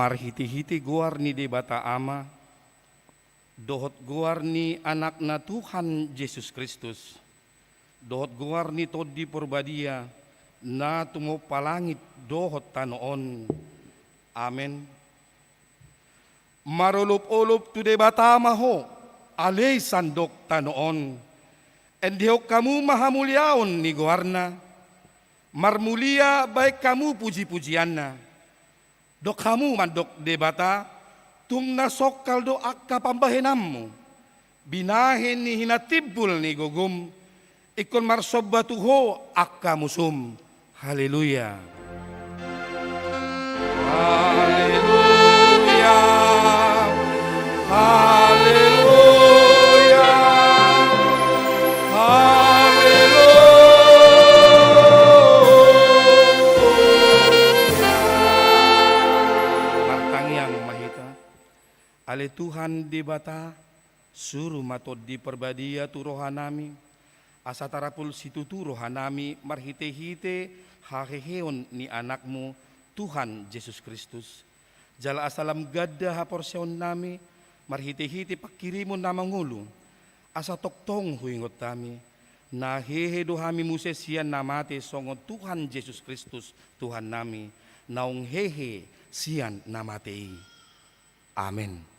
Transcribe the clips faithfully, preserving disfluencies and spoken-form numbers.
Marhitehite goar ni Debata Ama, dohot goar ni Anakna Tuhan Jesus Kristus, dohot goar ni Tondi Porbadia, na tumompa langit dohot tano on. Amen. Marolopolop tu Debata ma ho, ale sandok tano on. Endehon hamu ma hamuliaon ni goarna. Marmulia baen hamu pujipujianna. Dok hamu mandok Debata, tung na songkal do angka pambahenanmu. Binahen ni hinatimbul ni gogom, ingkon marsomba tu ho angka musum. Haleluya. Haleluya. Haleluya. Haleluya. Martangiang ma hita. Ale Tuhan Debata, suru ma Tondi Porbadia tu rohanami, asa tarapul situtu rohanami marhitehite haheheon ni Anakmu, Tuhan Jesus Kristus. Jala asa lam ganda haporseaonnami marhitehite panghirimon na mangolu, asa tongtong huingot hami, na hehe do hami muse sian na mate songon Tuhan Jesus Kristus, Tuhannami, naung hehe sian na mate i. Amen.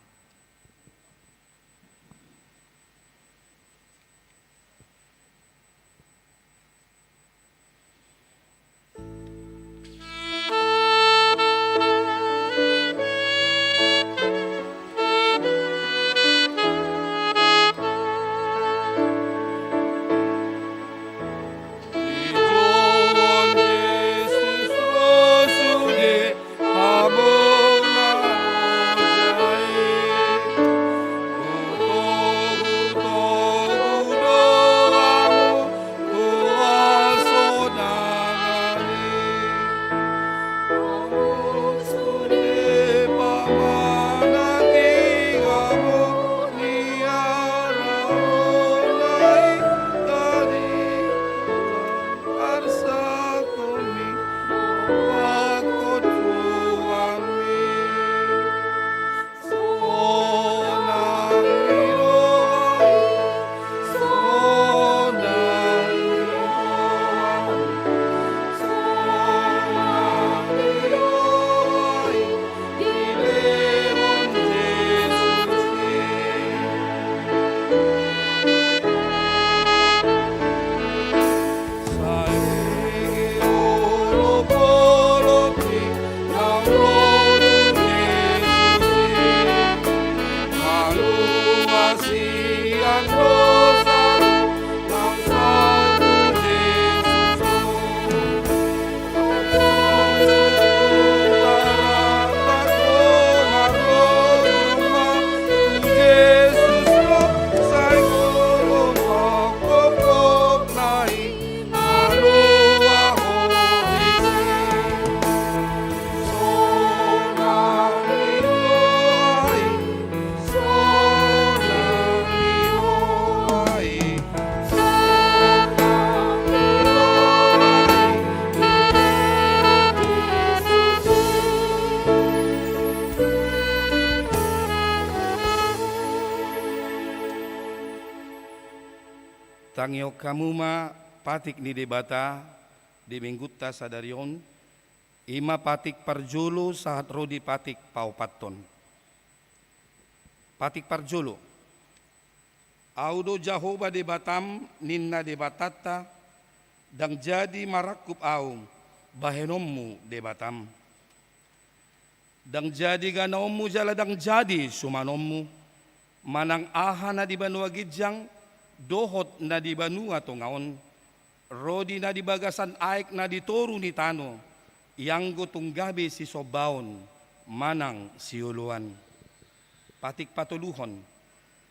Tangihon hamu ma patik ni Debata di Minggunta sadari on, i ma patik parjolo sahat ro di patik paopathon. Patik parjolo. Ahu do Jahowa Debatam, ninna Debatanta, ndang jadi marangkup Ahu, bahenonmu Debatam. Ndang jadi ganaonmu jala ndang jadi sumanonmu, manang aha na di banua ginjang dohot na di banua tonga on, ro di na di bagasan aek na di toru ni tano, ianggo tung gabe sisombaon manang sioloan. Patik patoluhon.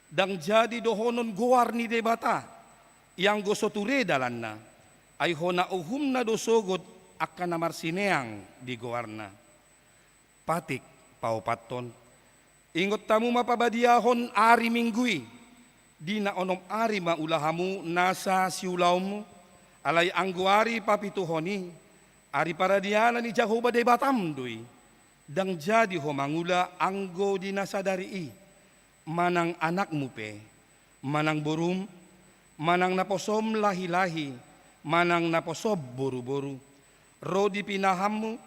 Ndang jadi dohonon goar ni Debata, ianggo so ture dalanna, ai hona uhumna do sogot angka na marsineang di goarna. Patik paopathon. Ingot hamu ma pabadiahon ari Minggu i, di na onom ari ma ula hamu nasa siulaonmu, alai anggo ari papituhon i, ari paradiana ni Jahowa Debatam do i. Ndang jadi ho mangula anggo di na sadari i, manang anakmu pe, manang borum, manang naposom lahi-lahi, manang naposom boru-boru, ro di pinahanmu,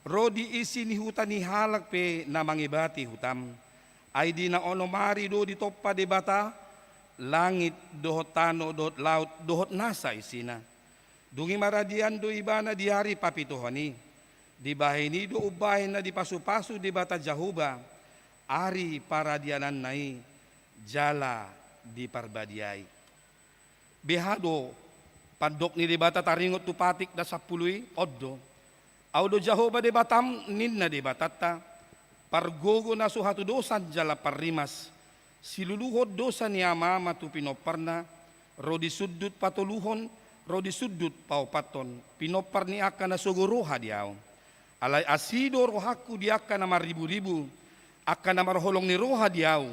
ro di isi ni huta ni halak pe na mangebati hutam. Ai di na onom ari do ditompa Debata langit dohot tano dohot laut dohot nasa isina. Dung i maradian do ibana di ari papituhon i. Dibahen i do umbahen na dipasu-pasu Debata Jahowa ari paradiananna i jala diparbadiai. Beha do pandok ni Debata taringot tu patik na sampulu i? On do: Ahu do Jahowa Debatam, ninna Debatanta, pargogo na so hatudosan jala parrimas, siluluhon dosa ni ama-ama tu pinomparna, ro di sundut patoluhon, ro di sundut paopathon, pinompar ni angka na sogo roha di Ahu. Alai asi do rohangku di angka na marribu-ribu, angka na marholong ni roha di Ahu,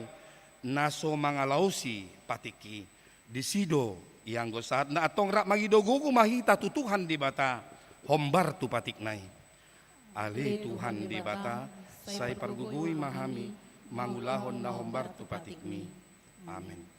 na so mangalaosi patikki. Disi do ianggo sahatna. Antong rap mangido gogo ma hita tu Tuhan Debata, hombar tu patikna i. Ale Tuhan Debata, sai pargogoi ma hami mangulahon na hombar tu patikmi. Amen.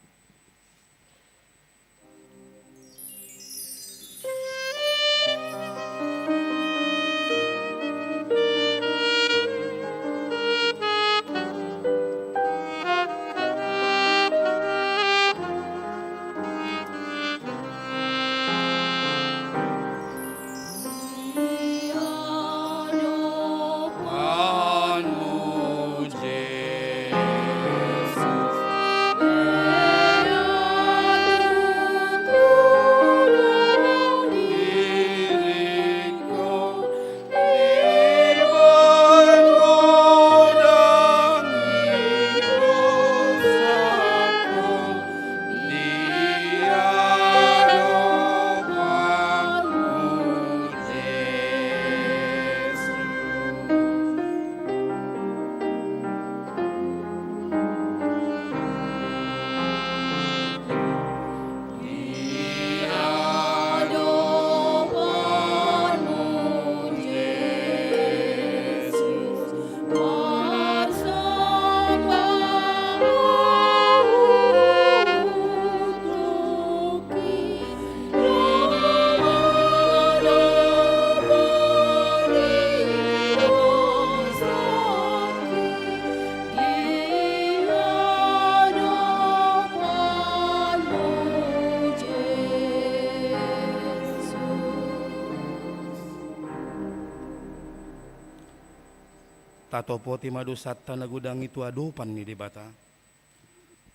Tatopoti ma dosanta na godang i tu adopan ni Debata.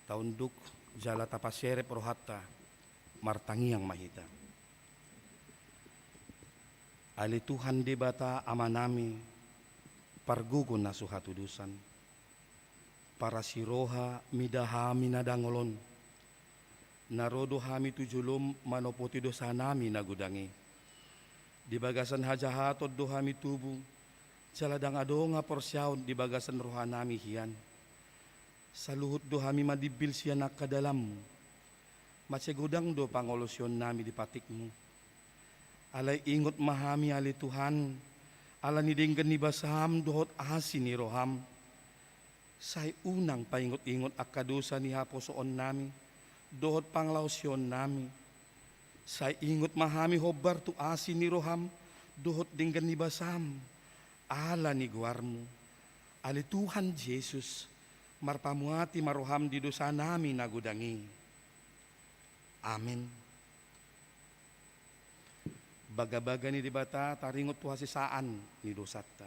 Taunduk jala tapaserep rohanta, martangiang ma hita. Ale Tuhan Debata Amanami, pargogo na so hatudosan, parasi roha mida hami na dangol on, na ro do hami tu jolom manopoti dosanami na godang i. Di bagasan hajahaton do hami tubu, jala ndang adong haporseaon di bagasan rohanami hian. Saluhut do hami madimbil sian angka dalanmu. Mansai godang do pangolosionnami di patikmu. Alai ingot ma hami ale Tuhan, ala ni denggan ni basam dohot asi ni roham. Sai unang paingot-ingot angka dosa ni haposoonnami dohot pangalaosionnami. Sai ingot ma hami hombar tu asi ni roham dohot denggan ni basam, ala ni goarmu. Ale Tuhan Jesus, marpamuati ma roham di dosanami na godang i. Amen. Bagabaga ni Debata taringot tu hasesaan ni dosanta.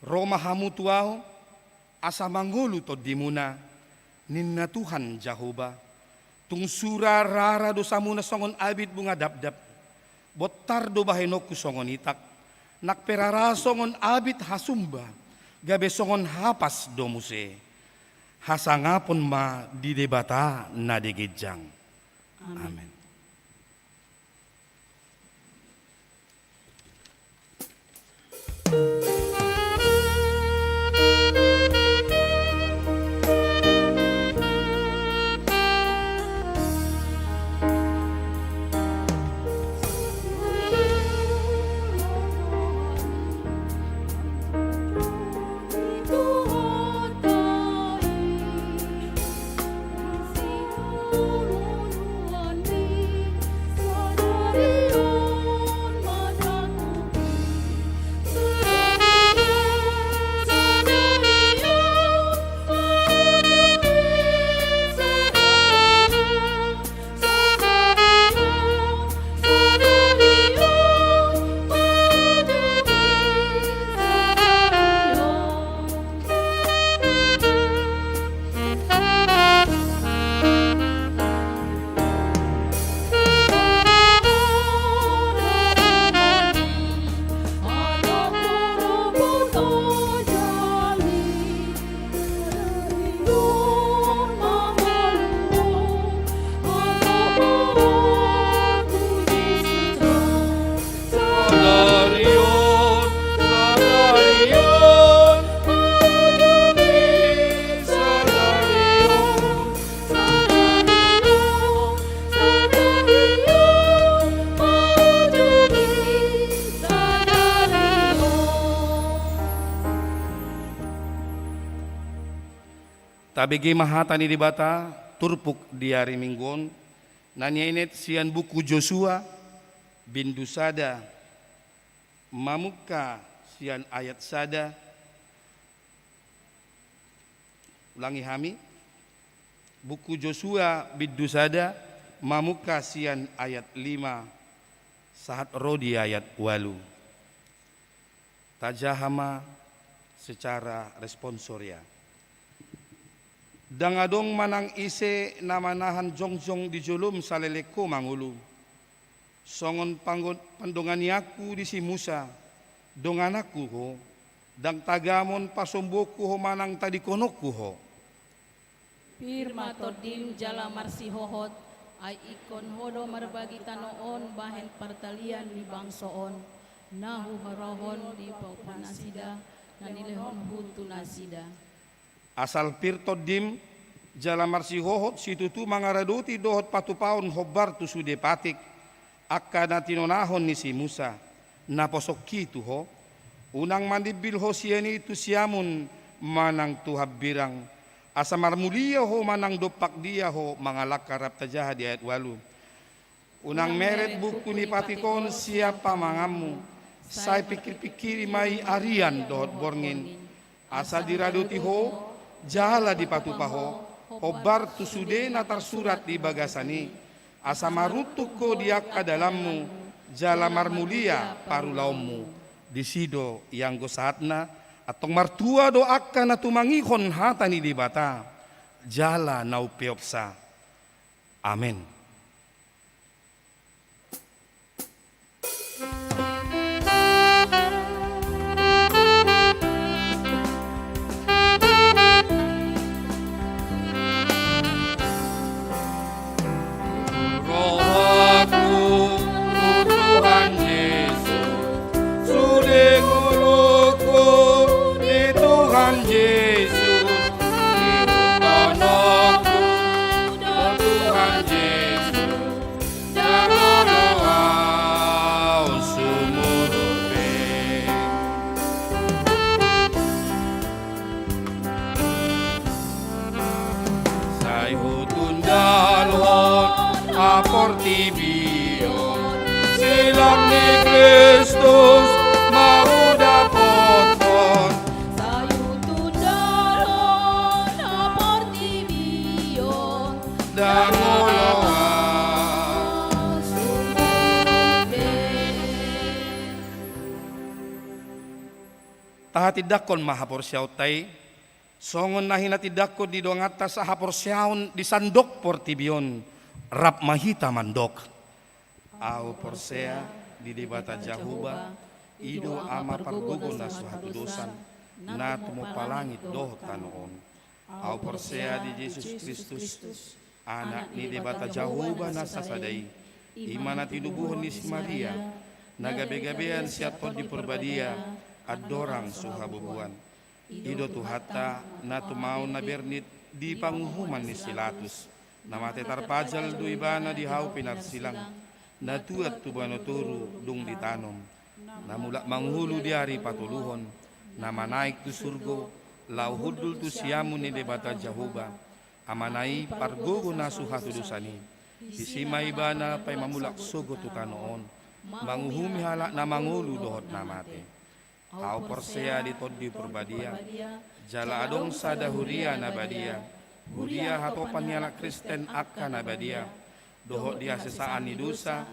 Ro ma hamu tu Ahu, asa mangolu tondimuna, ninna Tuhan Jahowa. Tung sura rara dosamuna songon abit bunga dabdab. Bontar do bahenonku songon itak, nang pe rara songon abit hasumba, gabe songon hapas do muse. Hasangapon ma di Debata na di ginjang. Amen. Amen. Tabege ma hata ni Debata turpuk di ari Minggu on, na niainat sian buku Josua, bindu sada, mamungka sian ayat sada. Ulangi hami, buku Josua bindu sada, mamungka sian ayat lima, sahat ro di ayat ualu. Tajaha ma secara responsoria. Ndang adong manang ise na manahan jongjong di jolom saleleng ho mangolu. Songon panggo-, pandonganianku di si Musa, dongananku ho, ndang tagamon pasombuonku ho manang tadingkononku ho. Pir ma tondim jala marsihohot, ai ingkon ho do marbagi tano on bahen partalian ni bangso on, na huharohon di paupa nasida, na nilehonku tu nasida. Asal pir tondim jala marsihohot situtu mangaradoti dohot patupahon hombar tu sude patik, angka na tinonahon ni si Musa, na posongki tu ho. Unang manimbil ho sian i tu siamun manang tu hambirang, asa marmulia ho manang dompak dia ho mangalangka. Rap tajaha di ayat ualu. Unang meret buku ni patik on sian pamanganmu, sai pingkirpingkiri ma i arian dohot borngin, asa diradoti ho jala dipatupa ho hombar tu sude na tarsurat di bagasan i, asa maruntung ho di angka dalanmu jala marmulia parulaonmu. Disi do ianggo sahatna. Antong martua do angka na tumangihon hata ni Debata jala na umpeopsa. Amen. Rohaku tu Tuhan Jesus, sude ngolungku di Tuhan Jesus, ihuthononku do Tuhan Jesus, ndang olo au sumurung be. Sai hutundalhon portibi on, silang ni Kristus ma hudapothon. Sai hutundalhon portibi on, ndang olo au sumurung be. Tahatindangkon ma haporseaonta i, songon na hinatindangkon ni donganta sahaporseaon di sandok portibi on. Rap ma hita mandok. Ahu porsea di Debata Jahowa, i do Ama pargogo na so hatudosan, na tumompa langit dohot tano on. Ahu porsea di Jesus Kristus, Anak ni Debata Jahowa na sasada i, i ma na tinubuhon ni si Maria, na gabegabean sian Tondi Parbadia, andorang so habubuan. I do Tuhanta, na tumaon na bernit di panguhuman ni si Pilatus, na mate tarpajal do ibana di hau pinarsilang, na tuat tu banua toru dung ditanom, na mulak mangolu di ari patoluhon, na manaek tu surgo, laho hundul tu siamun ni Debata Jahowa, Amana i pargogo na so hatudosan i. Disi ma ibana paima mulak sogot tu tano on, manguhumi halak na mangolu dohot na mate. Ahu porsea di Tondi Parbadia, jala adong sada huria na badia, huria hatopan ni halak Kristen angka na badia, dohot di hasesaan ni dosa,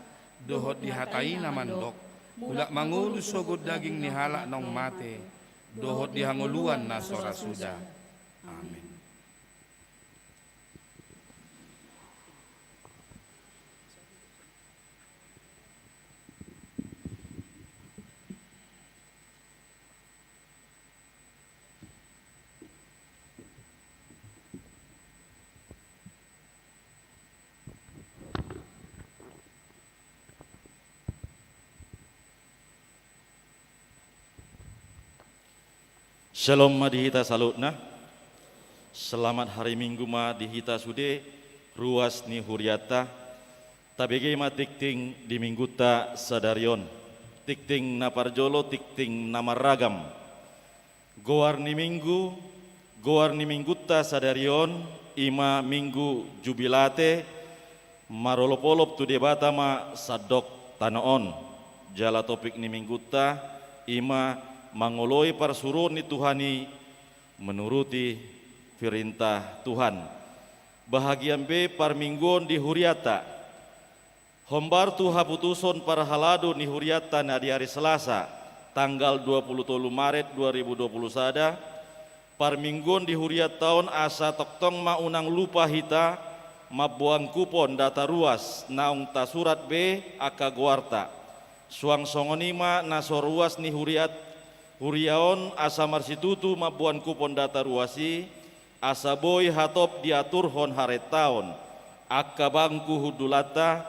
dohot di hata i na mandok, mulak mangolu sogot daging ni halak naung mate, dohot di hangoluan na so ra suda. Amen. Syalom ma di hita saluhutna. Selamat hari Minggu ma di hita sude, ruas ni hurianta. Tabege ma tingting di Minggunta sadari on. Tingting na parjolo, tingting na marragam. Goar ni Minggu, Goar ni minggunta sadari on, i ma Minggu Jubilate, marolopolop tu Debata ma sandok tano on. Jala topik ni minggunta, i ma mangoloi parsuruon ni Tuhan i, menuruti perintah Tuhan. Bahagian be parmingguon di huriata. Hombar tu haputuson parhalado ni huriata na di ari Selasa, tanggal dua puluh tolu Maret dua ribu dua puluh sada, parmingguon di huriata on asa tongtong ma unang lupa hita mamboan kupon data ruas naung tasurat be angka goarta. Suang songon i ma na so ruas ni huriat, huria on asa marsitutu mamboan kupon data ruas i, asa boi hatop diaturhon harentaon, angka bangku hundulanta,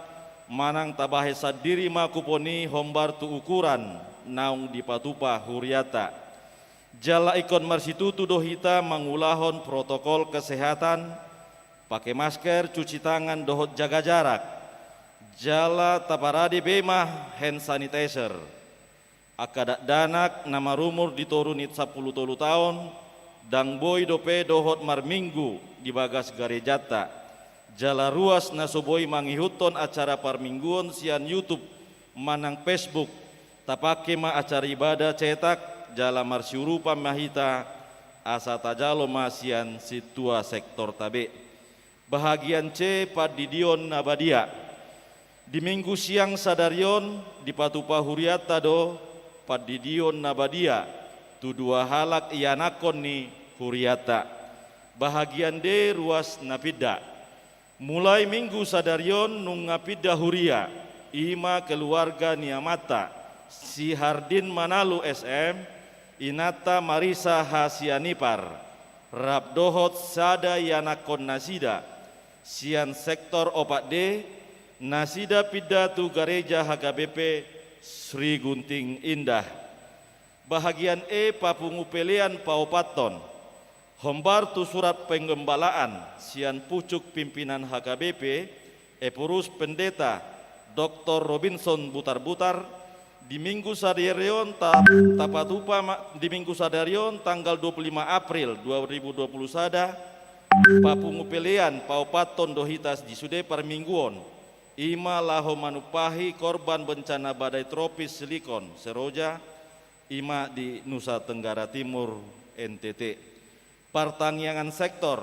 manang tabahen sandiri ma kupon i hombar tu ukuran naung dipatupa huriata. Jala ingkon marsitutu do hita mangulahon protokol kesehatan, pake masker, cuci tangan, dohot jaga jarak. Jala taparade be ma hand sanitizer. Angka dakdanak na marumur di toru ni sampulu tolu taon, ndang boi dope dohot marminggu di bagas garejanta. Jala ruas na so boi mangihuthon acara parmingguon sian YouTube manang Facebook, tapake ma acara ibada cetak, jala marsiurupan ma hita, asa tajalo ma sian sintua sektorta be. Bahagian C, pandidion na badia. Di Minggu siang sadari on, dipatupa hurianta do pandidion na badia tu dua halak ianakhon ni hurianta. Bahagian D, ruas na pinda. Mulai Minggu sadari on nunga pinda huria, i ma keluarga ni amanta, si Hardin Manalu S M, inanta Marisa Hasianipar, rap dohot sada ianakhon nasida, sian sektor opat D, nasida pinda tu gareja H K B P Sri Gunting Indah. Bahagian E, papungu pelean paopathon. Hombar tu surat penggembalaan sian pucuk pimpinan H K B P, Ephorus Pendeta Doktor Robinson Butarbutar, di Minggu sadari on ta-, tapatupa ma-, di Minggu sadari on tanggal dua puluh lima April dua ribu dua puluh sada, papungu pelean paopathon do hita di sude parmingguon, i ma laho manumpahi korban bencana badai tropis Silikon, Seroja, i ma di Nusa Tenggara Timur, N T T. Partangiangan sektor.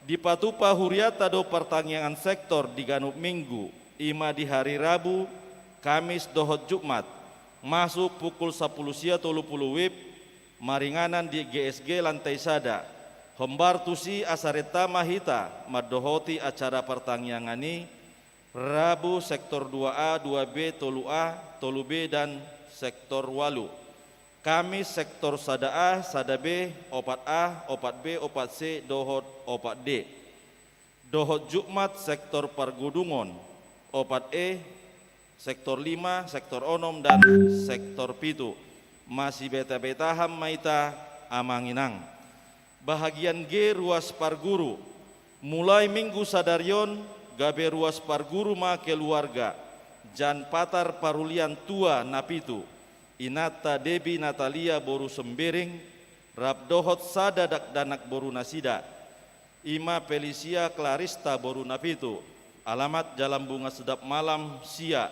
Dipatupa hurianta do partangiangan sektor di ganup Minggu, i ma di hari Rabu, Kamis dohot Jumat, masuk pukul sampulu sia tolu pulu WIB, maringanan di G S G lantai sada. Hombar tusi asa renta ma hita mandohoti acara partangiangan i, Rabu sektor dua A, dua B, tolu A, tolu B, dan sektor walu. Kamis sektor sada A, sada B, opat A, opat B, opat C, dohot opat D. Dohot Jumat sektor pargudungon, opat E, sektor lima, sektor onom, dan sektor pitu. Masibetabetahan ma hita, amang inang. Bahagian G, ruas parguru. Mulai Minggu sadari on, gabe ruas parguru ma keluarga Jan Patar Parulian Tua Napitu, inanta Debi Natalia boru Sembiring, rap dohot sada dakdanak boru nasida, i ma Felicia Clarista boru Napitu, alamat Jalan Bunga Sedap Malam sia,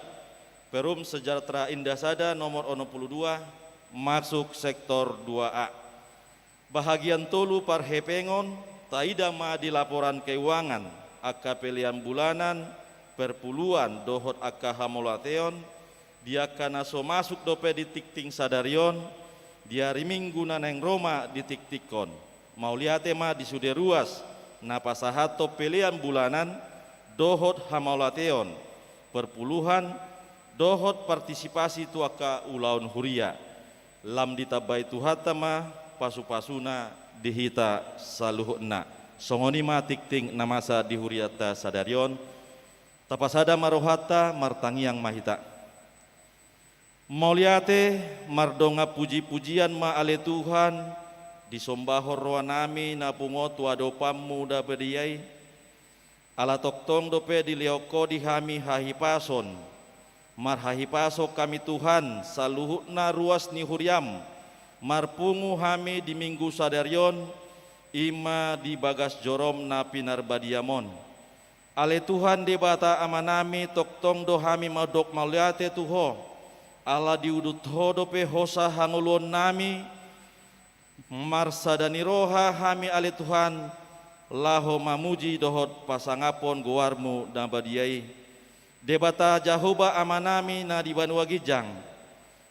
Perum Sejahtera Indah Sada nomor onom pulu dua, masuk sektor dua A. Bahagian tolu, parhepengon. Taida ma di laporan keuangan angka pelean bulanan, perpuluhan dohot angka hamauliateon, di angka na so masuk dope di tingting sadari on, di ari Minggu na naeng ro ma ditingtinghon. Mauliate ma di sude ruas na pasahathon pelean bulanan dohot hamauliateon, perpuluhan dohot partisipasi tu angka ulaon huria. Lam ditambai Tuhanta ma pasupasuna di hita saluhutna. Songon i ma tingting na masa di hurianta sadari on. Tapasada ma rohanta, martangiang ma hita. Mauliate, mardongan pujipujian ma ale Tuhan, disombahon rohanami na pungu tu adopanMu na badia i. Ala tongtong dope dilehon Ho di hami hahipason. Marhahipason hami Tuhan, saluhutna ruas ni huriaM. Marpungu hami di Minggu sadari on, i ma di bagas jorom na pinarbadiam on. Ale Tuhan Debata Amanami, tongtong do hami mandok mauliate tu Ho, ala diudut Ho dope hosa hangoluonnami, marsada ni roha hami ale Tuhan, laho mamuji dohot pasangaphon goarMu na badia i. Debata Jahowa Amanami na di banua ginjang,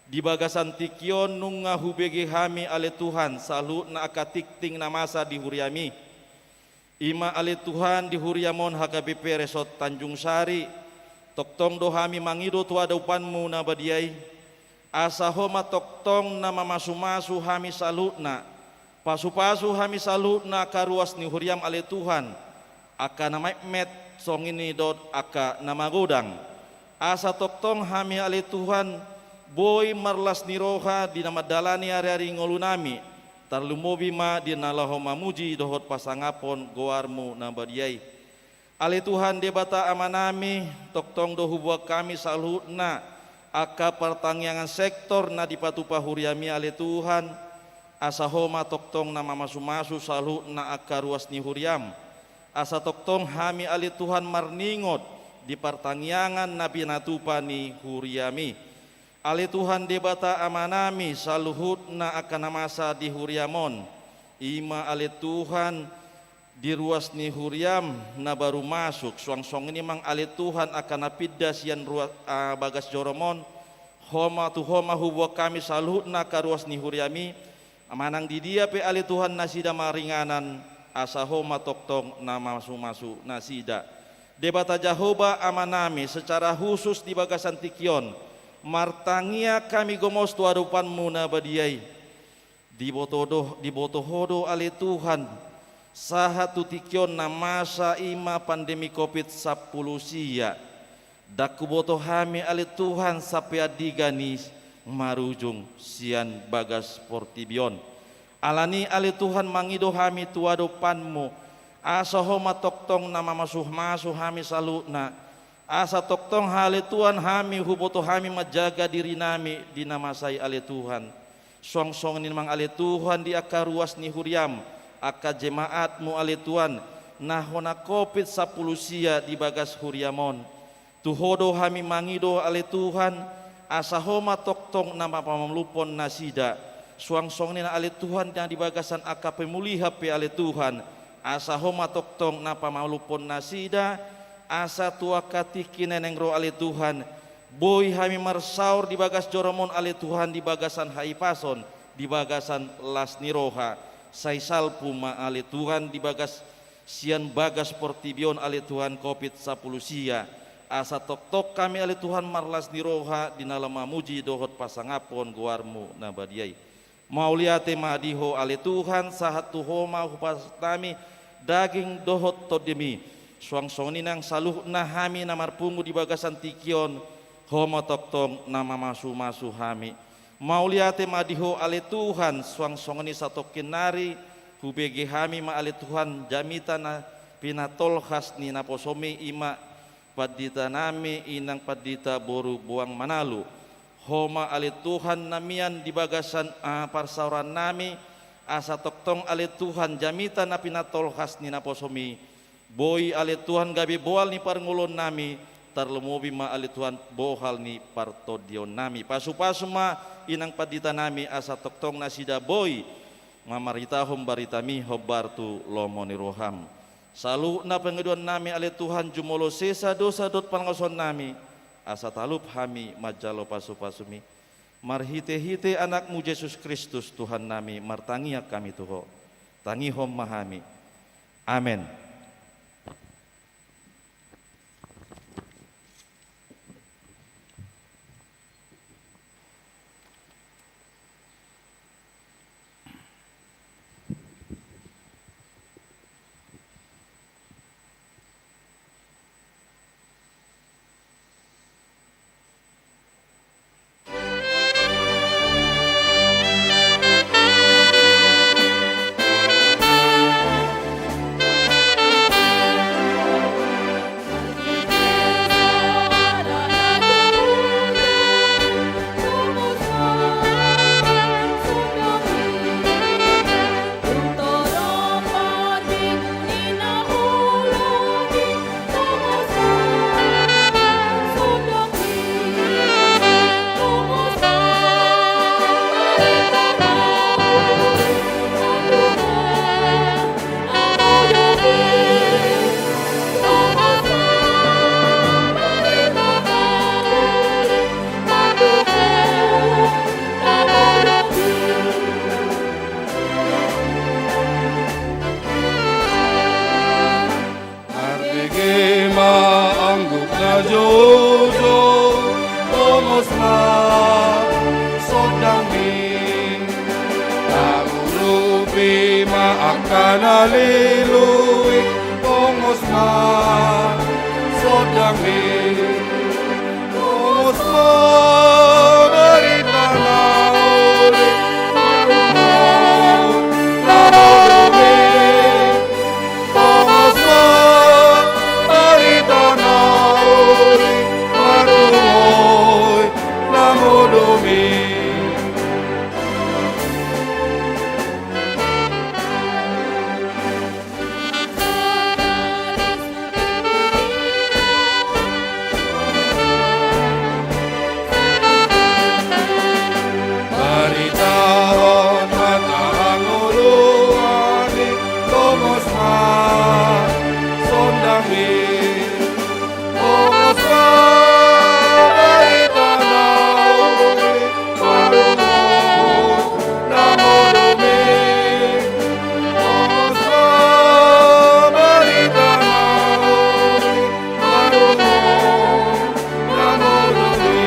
di bagasan tingki on nunga hubege hami ale Tuhan saluhutna angka tingting na masa di huriaMi. I ma ale Tuhan di huriaM on H K B P Resort Tanjung Sari, tongtong do hami mangido tu adopanMu na badia i, asa Ho ma tongtong na mamasumasu hami saluhutna, pasupasu hami saluhutna angka ruas ni huriaM ale Tuhan, angka na metmet songon i dohot angka na magodang. Asa tongtong hami ale Tuhan, boi marlas ni roha di na mandalani ariari ngolunami, tarlumobi ma di na laho mamuji dohot pasangaphon goarMu na badia i. Ale Tuhan Debata Amanami, tongtong do huboan hami saluhutna angka partangiangan sektor na dipatupa huriaMi ale Tuhan, asa Ho ma tongtong na mamasumasu saluhutna angka ruas ni huriaM. Asa tongtong hami ale Tuhan marningot di partangiangan na pinatupa ni huriaMi. Ale Tuhan Debata Amanami, saluhutna angka na masa di huriaM on, i ma ale Tuhan di ruas ni huriaM na baru masuk, suang songon i ma ale Tuhan angka na pinda sian ruas, ah, bagas jorom on, Ho ma, tu Ho ma huboan hami saluhutna angka ruas ni huriaMi, manang di dia pe ale Tuhan nasida maringanan, asa Ho ma tongtong na mamasumasu nasida. Debata Jahowa Amanami, secara khusus di bagasan tingki on, martangiang hami gomos tu adopanMu na badia i. Diboto do, diboto Ho do ale Tuhan, sahat tu tingki on na masa i ma pandemi covid sampulu sia. Ndang huboto hami ale Tuhan sampe andigan i marujung sian bagas portibi on. Alani i ale Tuhan mangido hami tu adopanMu, asa Ho ma tongtong na mamasumasu hami saluhutna, asa tongtong ale Tuhan hami huboto hami manjaga dirinami di na masa i ale Tuhan. Suang songon i ma ale Tuhan di angka ruas ni huriaM, angka jemaatMu ale Tuhan, na hona covid sampulu sia di bagas huriaM on. Tu Ho do hami mangido ale Tuhan, asa Ho ma tongtong na pamalumhon nasida. Suang songon i ma ale Tuhan na di bagasan angka pemulihan pe ale Tuhan, asa Ho ma tongtong na pamalumhon nasida, asa tu angka tingki na naeng ro ale Tuhan, boi hami marsaor di bagas jorom on ale Tuhan di bagasan hahipason, di bagasan las ni roha, sai salpu ma ale Tuhan di bagas sian bagas portibi on ale Tuhan covid sampulu sia, asa tongtong hami ale Tuhan marlas ni roha di na laho mamuji dohot pasangaphon goarMu na badia i. Mauliate ma di Ho ale Tuhan, sahat tu Ho ma hupasahat hami daging dohot tondiMi. Suang songon i nang saluhutna hami na marpungu di bagasan tingki on, Ho ma tongtong na mamasumasu hami. Mauliate ma di Ho ale Tuhan, suang songon i satongkin nari hubege hami ma ale Tuhan jamita na pinatolhas ni naposoMi, i ma panditanami inang pandita boru Boang Manalu. Ho ma ale Tuhan na mian di bagasan, ah, parsaorannami, asa tongtong ale Tuhan jamita na pinatolhas ni naposoMi, boi ale Tuhan gabe bohal ni parngoluonnami, tarlumobi ma ale Tuhan bohal ni partondionnami. Pasupasu ma inang panditanami asa tongtong nasida boi mamaritahon baritaMi hombar tu lomo ni rohaM. Saluhutna pangidoannami ale Tuhan, jumolo sesa dosa dohot pangalusionnami, asa talup hami manjalo pasupasuMi. Marhitehite AnakMu Jesus Kristus Tuhannami martangiang hami tu Ho. Tangihon ma hami. Amen. Joujou, tongos ma sondangmi. Taurupi ma angka na lilu i, tongos ma sondangmi. Tongos ma barita na uli, tongos ma barita na uli, marumoi na modom i. Baritahon ma tu hangoluan i, tongos ma sondangmi. Tongos ma barita na uli, marumoi na modom i. Tongos ma barita na uli, marumoi na modom i.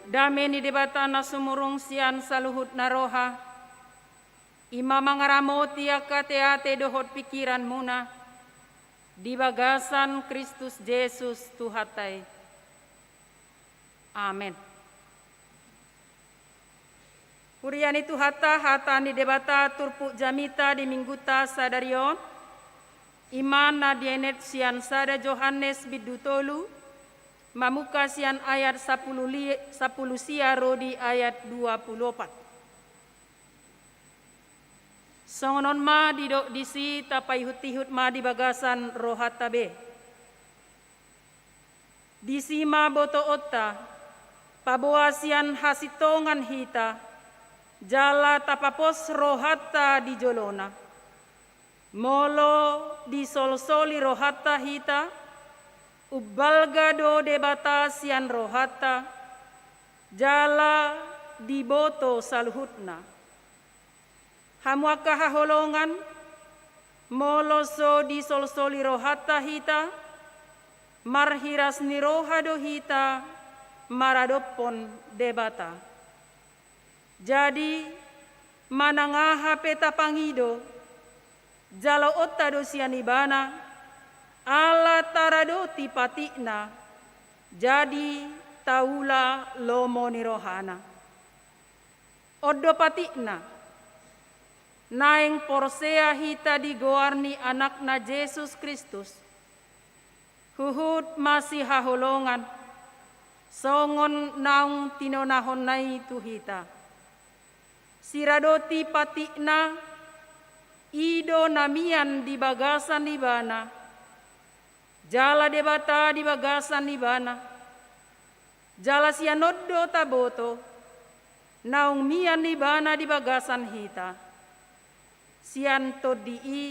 Dame ni Debata na sumurung sian saluhut na roha, i ma mangaramoti angka ateate dohot pingkiranmuna di bagasan Kristus Jesus Tuhanta i. Amen. Huria ni Tuhanta, hata ni Debata turpuk jamita di Minggunta sadari on, i ma na dienet sian sada Johannes bindu tolu, mamungka sian ayat sapulu li-, sapulu sia ro di ayat dua pulu opat. Songon on ma didok disi, tapaihutihut ma di bagasan rohanta be. Disi ma botoonta, paboa sian hasintongan hita, jala tapapos rohanta di jolona. Molo disolsoli rohanta hita, umbalga do Debata sian rohanta, jala diboto saluhutna. Hamu angka haholongan, molo so disolsoli rohanta hita, marhiras ni roha do hita maradophon Debata. Jadi, manang aha pe tapangido, jaloonta do sian Ibana, ala taradoti patikna, jadi taula lomo ni rohana. On do patikna, naeng porsea hita di goar ni Anakna Jesus Kristus, huhut masihaholongan, songon naung tinonahonna i tu hita. Siradoti patikna, i do na mian di bagasan ibana, jala Debata di bagasan ibana, jala sian on do taboto, naung mian ibana di bagasan hita, sian Tondi i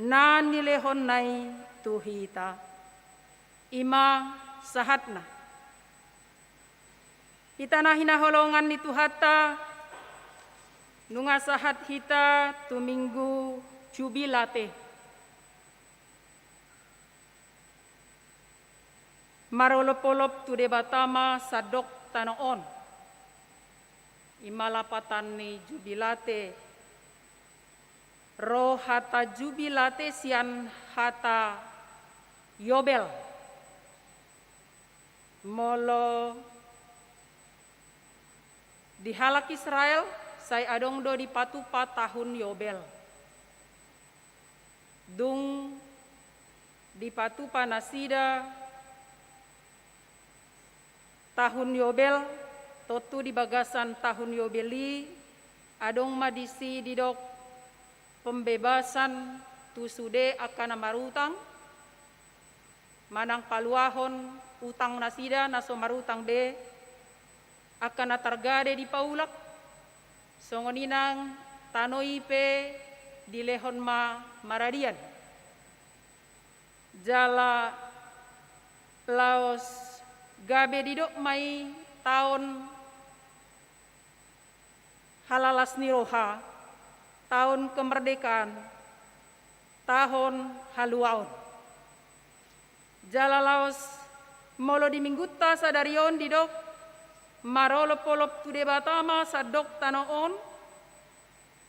na nilehonna i tu hita. I ma sahatna. Hita na hinaholongan ni Tuhanta, nunga sahat hita tu Minggu Jubilate. Marolopolop tu Debata ma sandok tano on. I ma lapatan ni Jubilate. Ro hata Jubilate sian hata Yobel. Molo di halak Israel, sai adong do dipatupa tahun Yobel. Dung dipatupa nasida tahun Yobel, tontu di bagasan tahun Yobel i, adong ma disi didok pembebasan tu sude angka na marutang, manang paluahon utang nasida na so marutang be, angka na targade dipaulak, songon i nang tano i pe dilehon ma maradian. Jala laos gabe didok ma i taon halalas ni roha, taon kemerdekaan, taon haluaon. Jala laos molo di Minggunta sadari on didok, marolopolop tu Debata ma sandok tano on,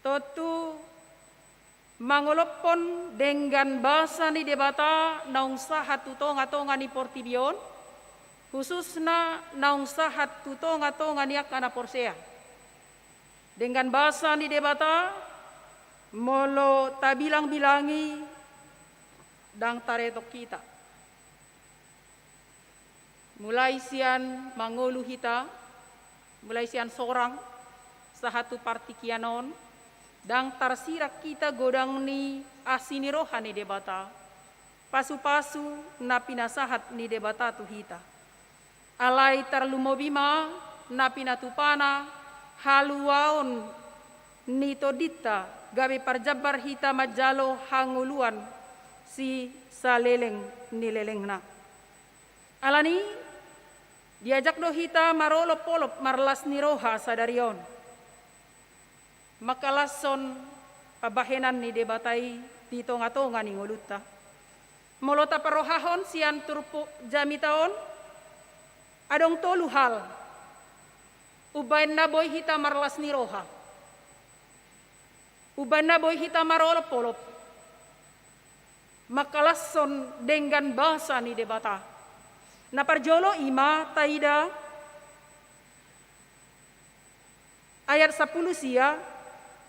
tontu mangolophon denggan basa ni Debata naung sahat tu tongatonga ni portibi on, khususna naung sahat tu tongatonga ni angka na porsea. Denggan basa ni Debata, molo tabilangbilangi, ndang taretok hita. Mulai sian mangolu hita, mulai sian sorang, sahat tu partingkian on, ndang tarsirang hita godang ni asi ni roha ni Debata, pasupasu na pinasahat ni Debata tu hita. Alai tarlumobi ma na pinatupana haluaon ni tondinta, gabe parjambar hita manjalo hangoluan sisaleleng ni lelengna. Alani, diajak do hita marolopolop marlas ni roha sadari on. Mangkalashon pambahenan ni Debata i di tongatonga ni ngolunta. Molo taparrohahon sian turpuk jamita on, adong tolu hal umbahen na boi hita marlas ni roha, umbahen na boi hita marolopolop mangkalashon denggan basa ni Debata. Na parjolo i ma taida ayat sampulu sia,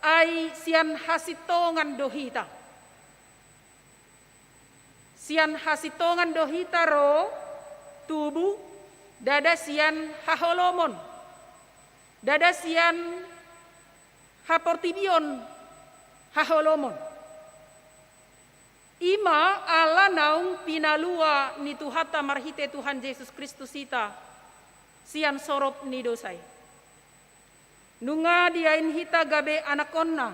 ai sian hasintongan do hita. Sian hasintongan do hita ro tubu, ndada sian haholomon, ndada sian haportibion haholomon. I ma ala naung pinalua ni Tuhanta marhite Tuhan Jesus Kristus hita sian sorop ni dosa i. Nunga diain hita gabe anakkonna,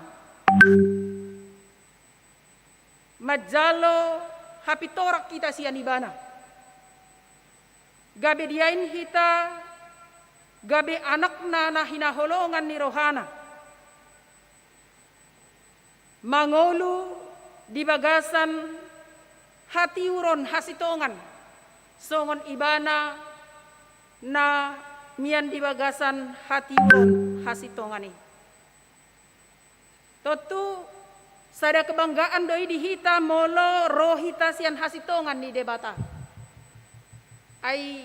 manjalo hapintoran hita sian Ibana. Gabe diain hita gabe anakna na hinaholongan ni rohana, mangolu di bagasan hatiuron hasintongan, songon Ibana na mian di bagasan hatiuron hasintongan i. Tontu sada kebanggaan do i di hita molo ro hita sian hasintongan ni Debata. Ai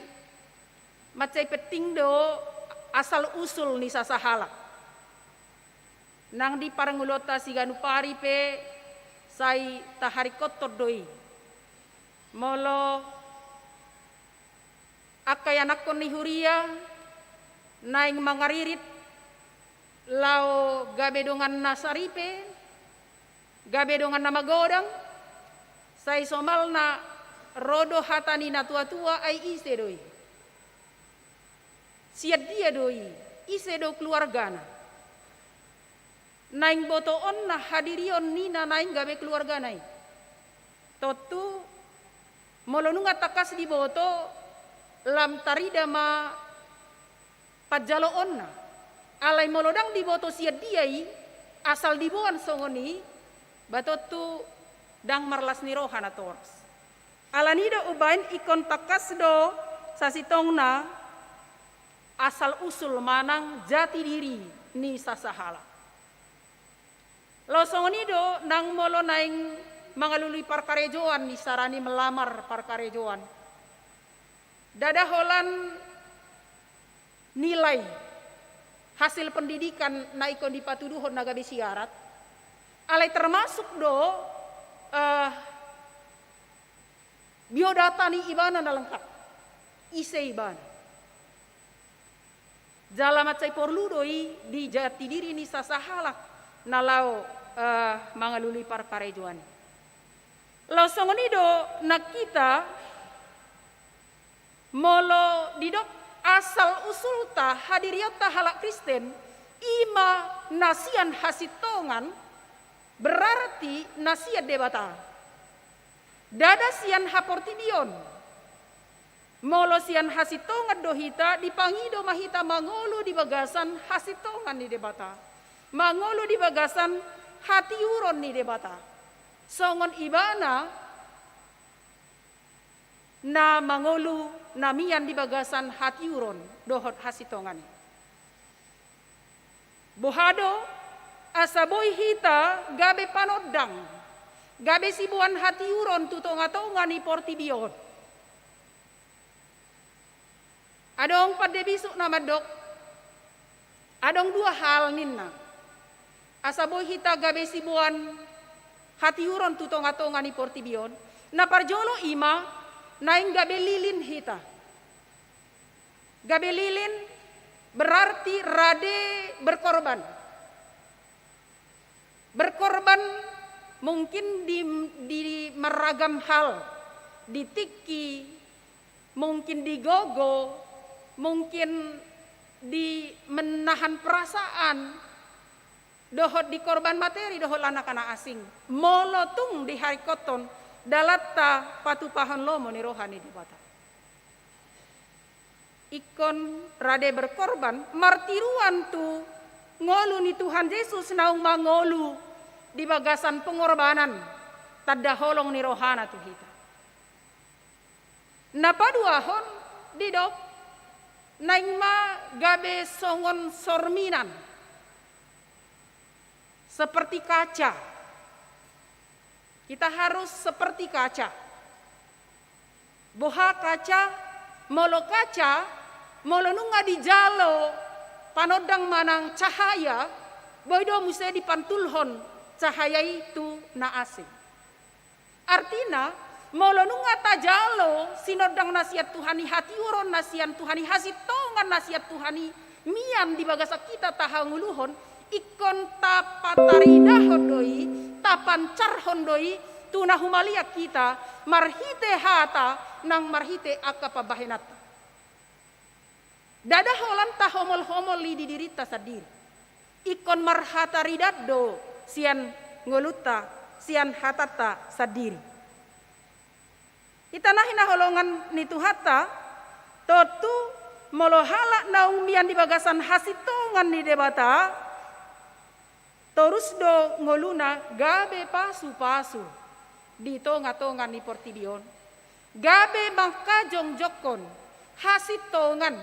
Mansai penting do asal usul ni sasahalak. Nang di parngoluonta siganup ari pe sai taharingkothon do i. Molo angka ianakhon ni huria naeng mangaririt laho gabe dongan na saripe, gabe dongan na magodang, sai somalna ro do hata ni natuatua, ai ise do i? Sian dia do i? Ise do keluargana? Naeng botoonna hadirion ni na naeng gabe keluargana i. Tontu molo nunga tangkas diboto, lam tarida ma panjaloonna. Alai molo ndang diboto sian dia i, asal diboan songon i, ba tontu ndang marlas ni roha natoras. Alani do umbaen ingkon tangkas do sasintongna asal usul manang jati diri ni sasahalak. Laos songon i do nang molo naeng mangalului parkarejoan, isarana melamar parkarejoan. Ndada holan nilai hasil pendidikan na ingkon dipatuduhon na gabe syarat, alai termasuk do, eh, biodata ni ibana na lengkap. Ise ibana? Jala mansai porlu do i di jati diri ni sasahalak na laho, eh, mangalului parkarejoan i. Laos songon i do nang hita, molo didok asal usulta hadirionta halak Kristen, i ma na sian hasintongan, berarti na sian Debata. Ndada sian haportibion. Molo sian hasintongan do hita, dipangido ma hita mangolu di bagasan hasintongan ni Debata, mangolu di bagasan hatiuron ni Debata. Songon ibana na mangolu na mian di bagasan hatiuron dohot hasintongan i. Boha do? Asa boi hita gabe panondang, gabe siboan hatiuron tu tongatonga ni portibi on. Adong pande bisuk na mandok, adong dua hal ninna. Asa boi hita gabe siboan hatiuron tu tongatonga ni portibi on. Na parjolo i ma naeng gabe lilin hita. Gabe lilin berarti rade berkorban. Berkorban mungkin di, di marragam hal, di tingki, mungkin di gogo, mungkin di menahan perasaan, dohot di korban materi, dohot lan angka na asing. Molo tung diharingkothon dalanta patupahon lomo ni roha ni Debata. Ingkon rade berkorban, martiruan tu ngolu ni Tuhan Jesus naung mangolu di bagasan pengorbanan, tanda holong ni rohana tu hita. Na paduahon didok, naeng ma gabe songon sorminan, seperti kaca. Kita harus seperti kaca. Boha kaca? Molo kaca, molo nunga dijalo panondang manang cahaya, boi do muse dipantulhon cahaya i tu na asing. Artina, molo nunga tajalo sinondang na sian Tuhan i, hatiuron na sian Tuhan i, hasintongan na sian Tuhan i, mian di bagasan hita tahangoluhon, ingkon tapataridahon do i, tapancarhon do i tu na humaliang hita, marhite hata nang marhite angka pambahenanta. Ndada holan tahomolhomol i di dirinta sandiri. Ingkon marhataridan do sian ngolunta, sian hatanta sandiri. Hita na hinaholongan ni Tuhanta, tontu molo halak naung mian di bagasan hasintongan ni Debata, torus do ngoluna gabe pasupasu di tongatonga ni portibi on, gabe mangkajongjongkon hasintongan,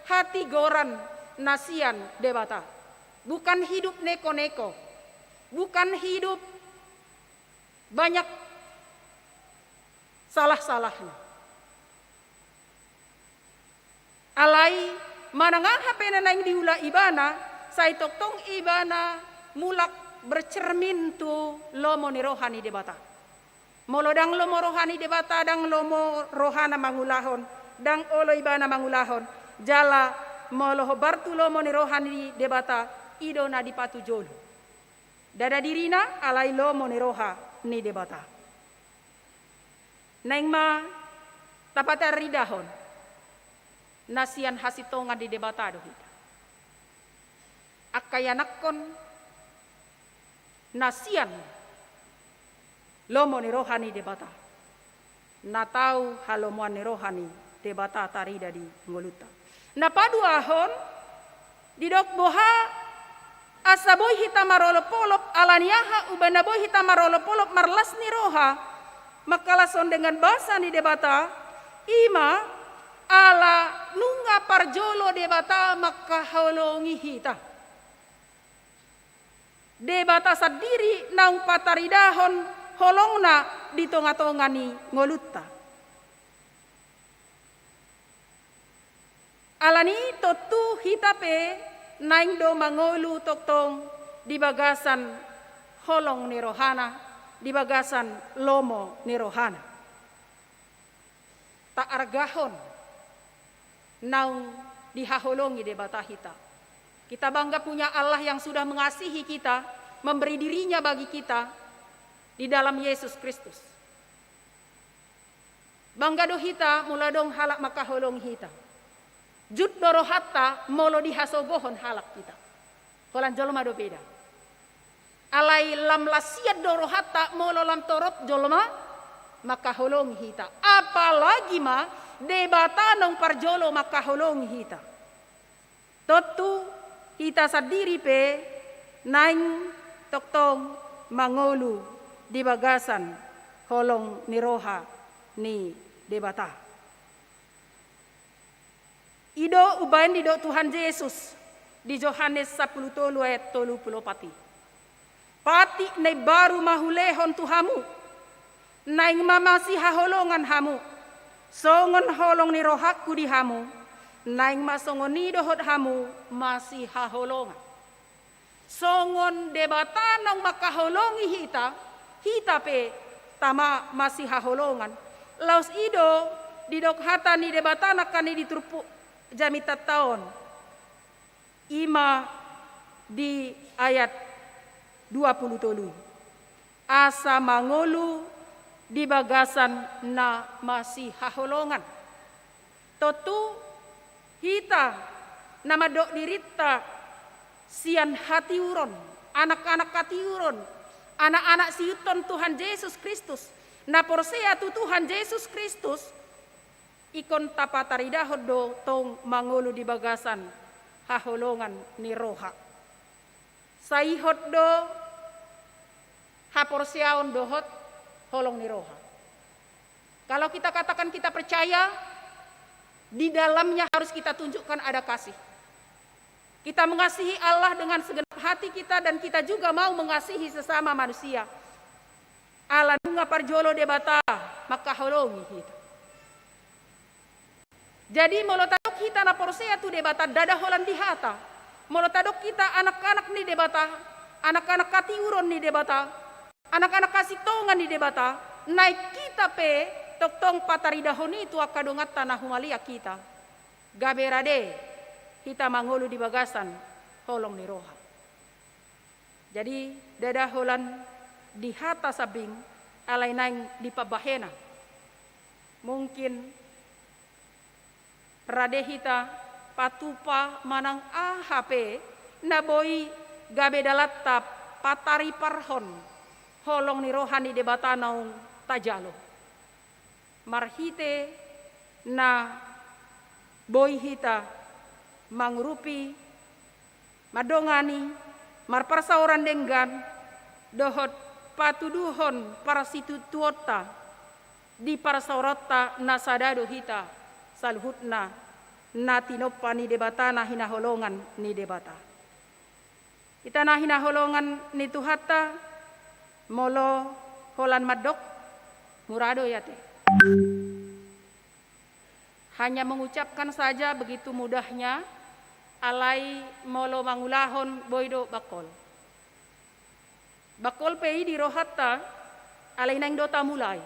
hatigoran na sian Debata. Bukan hidup neko-neko, bukan hidup banyak salah-salahnya. Alai manang aha pe na naeng diula ibana, sai tongtong ibana mulak bercermin tu lomo ni roha ni Debata. Molo ndang lomo roha ni Debata, ndang lomo rohana mangulahon, ndang olo ibana mangulahon, jala molo hombar tu lomo ni roha ni Debata, i do na dipatujolo. Ndada dirina alai lomo ni roha ni Debata. Naeng ma tapataridahon na sian hasintongan ni Debata do hita. Angka ianakhon na sian lomo ni roha ni Debata, na tau halomoan ni roha ni Debata tarida di ngolunta. Na paduahon, didok boha asa boi hita marolopolop, ala ni aha umbahen na boi hita marolopolop marlas ni roha, mangkalashon dengan basa ni Debata, i ma ala nunga parjolo Debata mangkaholongi hita. Debata sandiri naung pataridahon holongna di tongatonga ni ngolunta. Alani tontu hita pe naeng do mangolu tongtong di bagasan holong ni rohana, di bagasan lomo ni rohana. Taargahon naung dihaholongi Debata hita. Kita bangga punya Allah yang sudah mengasihi kita, memberi dirinya bagi kita di dalam Yesus Kristus. Bangga do hita molo adong halak mangkaholongi hita. Jut do rohanta molo dihasogohon halak hita. Holan jolma dope da. Alai lam las sian do rohanta molo lam torop jolma mangkaholongi hita. Apalagi ma Debata naung parjolo mangkaholongi hita. Tontu hita sandiri pe naeng tongtong mangolu di bagasan holong ni roha ni Debata. I do umbahen didok Tuhan Jesus di Johannes sampulu tolu ayat tolu pulu opat i. Patik na imbaru ma hulehon tu hamu, naeng ma masihaholongan hamu, songon holong ni rohangku di hamu, naeng ma songon i dohot hamu masihaholongan. Songon Debata naung mangkaholongi hita, hita pe tama masihaholongan. Laos i do didok hata ni Debata nangkaning di turpuk jamita on. I ma di ayat dua pulu tolu. Asa mangolu di bagasan na masihaholongan. Tontu hita na mandok dirinta sian hatiuron, anak-anak hatiuron, anak-anak siihuthon Tuhan Jesus Kristus, na porsea tu Tuhan Jesus Kristus, ingkon tapataridahon do tong mangolu di bagasan haholongan ni roha. Sai ihot do haporseaon dohot holong ni roha. Kalau kita katakan kita percaya, di dalamnya harus kita tunjukkan ada kasih. Kita mengasihi Allah dengan segenap hati kita dan kita juga mau mengasihi sesama manusia. Ala nunga parjolo Debata mangkaholongi hita. Jadi molo tadok hita na porsea tu Debata, ndada holan di hata. Molo tadok hita anak-anak ni Debata, anak-anak hatiuron ni Debata, anak-anak hasintongan ni Debata, naeng hita pe tongtong pataridahon i tu angka donganta na humaliang hita. Gabe rade hita mangolu di bagasan holong ni roha. Jadi ndada holan di hata sambing, alai naeng di pambahenan. Mungkin rade hita patupa manang aha pe na boi gabe dalanta patariparhon holong ni roha ni Debata naung tajalo. Marhite na boi hita mangurupi, mandongani, marparsaoran denggan, dohot patuduhon parsitutuonta di parsaoratta na sada do hita saluhutna na tinompa ni Debata na hinaholongan ni Debata. Hita na hinaholongan ni Tuhanta, molo holan mandok, mura do i ate. Hanya mengucapkan saja begitu mudahnya, alai molo mangulahon boi do bangkol. Bangkol pe i di rohanta, alai naeng do tamulai.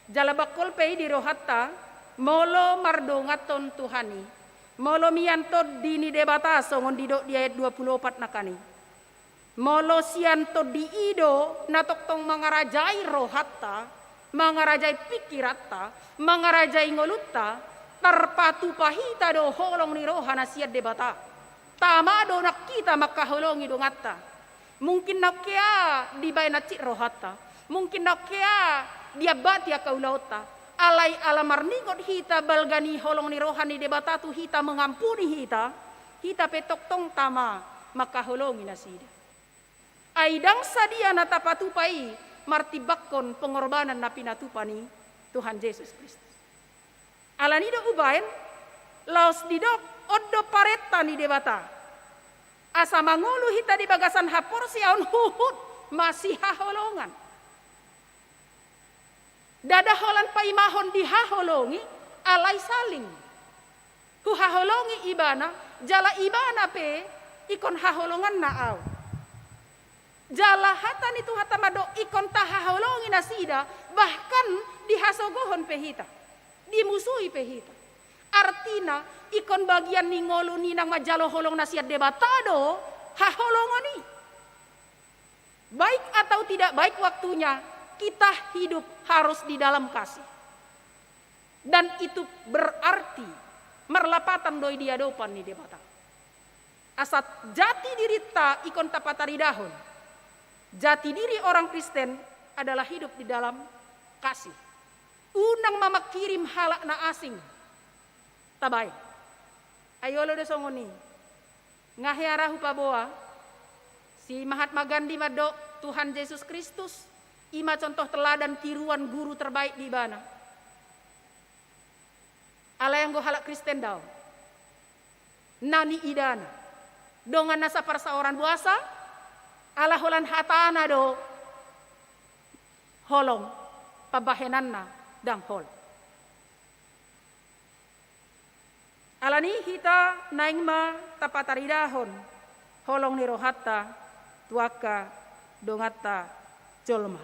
Jala bangkol pe i di rohanta, molo mardonganhon Tuhan i, molo mian Tondi ni Debata songon didok di ayat dua pulu opat nangkin i. Molo sian Tondi i do na tongtong mangarajai rohanta, mangarajai pingkiranta, mangarajai ngolunta, tarpatupa hita do holong ni roha na sian Debata. Tama do nang hita mangkaholongi donganta. Mungkin nang hea dibaen hansit rohanta, mungkin nang hea diambati angka ulaonta, alai ala marningot hita balga ni holong ni roha ni Debata tu hita, mengampuni hita, hita pe tongtong tama mangkaholongi nasida. Ai ndang sadia na tapatupa i martimbangkon pengorbanan na pinatupa ni Tuhan Jesus Kristus. Alani do umbaen, laos didok, on do parenta ni Debata, asa mangolu hita di bagasan haporseaon huhut masihaholongan. Ndada holan paimahon dihaholongi, alai saling. Huhaholongi ibana, jala ibana pe ingkon haholonganna ahu. Jala hata ni Tuhanta mandok ingkon tahaholongi nasida, bahkan dihasogohon pe hita, dimusui pe hita. Artina, ingkon bagian ni ngolu ni naung manjalo holong na sian Debata do haholongon i. Baik atau tidak baik waktunya, kita hidup harus di dalam kasih. Dan itu berarti marlapatan do i di adopan ni Debata. Asa jati dirinta ingkon tapataridahon. Jati diri orang Kristen adalah hidup di dalam kasih. Unang ma mangkirim halak na asing. Tabaen. Ai olo do songon i. Nga hea ra hupaboa, si Mahatma Gandhi mandok Tuhan Jesus Kristus, i ma contoh teladan tiruan guru terbaik di ibana. Alai anggo halak Kristen daong. Na niidana. Dongan na saparsaoran boasa, ala holan hatana do holong, pambahenanna ndang holong. Alani hita naeng ma tapataridahon holong ni rohanta tu angka donganta jolma.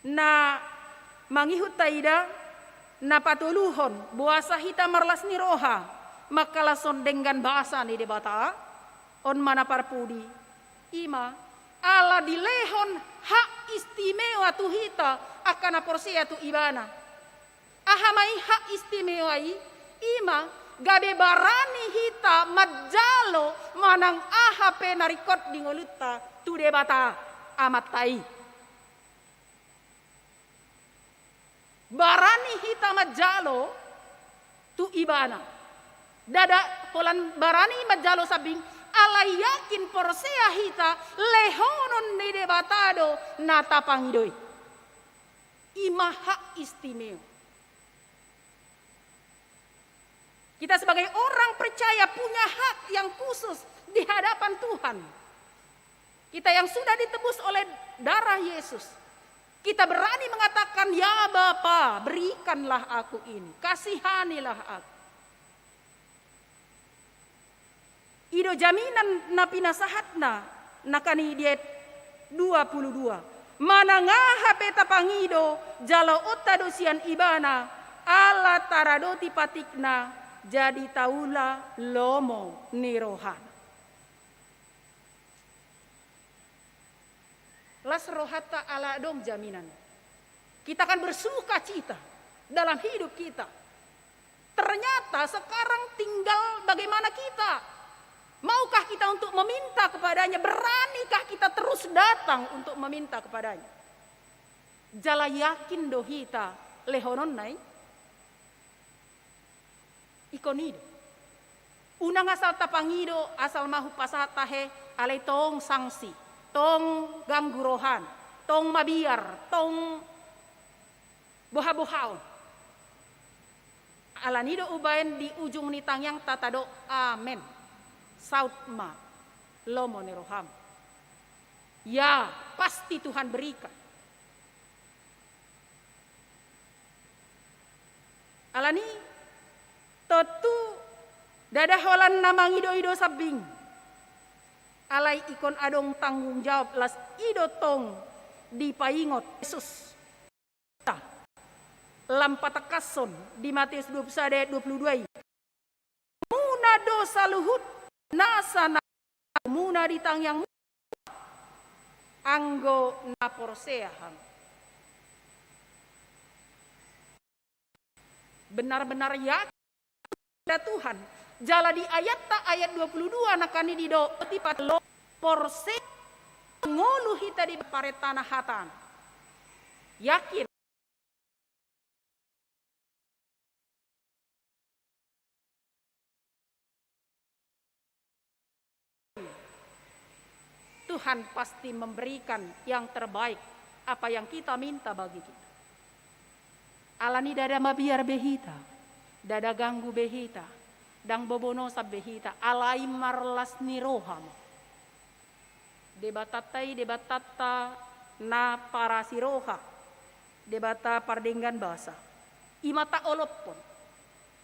Na mangihut taida, na patoluhon, boasa hita marlas ni roha mangkalashon denggan basa ni Debata, on ma na parpudi, i ma ala dilehon hak istimewa tu hita angka na porsea tu Ibana. Aha ma i hak istimewa i? I ma gabe barani hita manjalo manang aha pe na ringkot di ngolunta tu Debata Amanta i. Barani hita manjalo tu Ibana. Ndada holan barani manjalo sambing, alai yakin porsea hita lehonon ni Debata do na tapangido i. I ma hak istimewa. Kita sebagai orang percaya punya hak yang khusus di hadapan Tuhan. Kita yang sudah ditebus oleh darah Yesus, kita berani mengatakan, "Ya Bapa, berikanlah aku ini, kasihanilah aku." I do jaminan na pinasahatna, na kan i di ayat dua pulu dua. Manang aha pe tapangido jaloonta do sian Ibana, ala taradoti patikna, jadi taula lomo ni rohana. Las rohanta ala adong jaminan. Kita akan bersuka cita dalam hidup kita. Ternyata sekarang tinggal bagaimana kita. Maukah kita untuk meminta kepada-Nya? Beranikah kita terus datang untuk meminta kepada-Nya? Jala yakin do hita lehononna i? Ingkon i do. Unang asal tapangido, asal ma hupasahat tahe, alai tong sangsi, tong ganggu rohana, tong mabiar, tong boha-bohaon. Alani do umbaen di ujung ni tangiangta tadok amen. Saut ma lomo ni roham. Ya, pasti Tuhan berikan. Alani tontu ndada holan na mangido-ido sambing. Alai ingkon adong tanggung jawab, las i do tong dipaingot Jesus. Lam patangkashon di Mateus dua puluh sada ayat dua puluh dua i. Muna do saluhut nasa na muna di tangiang muna anggo na porsea hamu. Benar-benar yakin da Tuhan. Jala di ayatta ayat dua puluh dua nangkin i didok, tipat lo porsea ngolu hita di parentana hatan. Yakin. Tuhan pasti memberikan yang terbaik, apa yang kita minta bagi kita. Alani ndada mabiar be hita, ndada ganggu be hita, ndang bobonosan be hita, alai marlas ni roha ma. Debatanta i, Debatanta na parasi roha, Debata pardenggan basa. I ma taolophon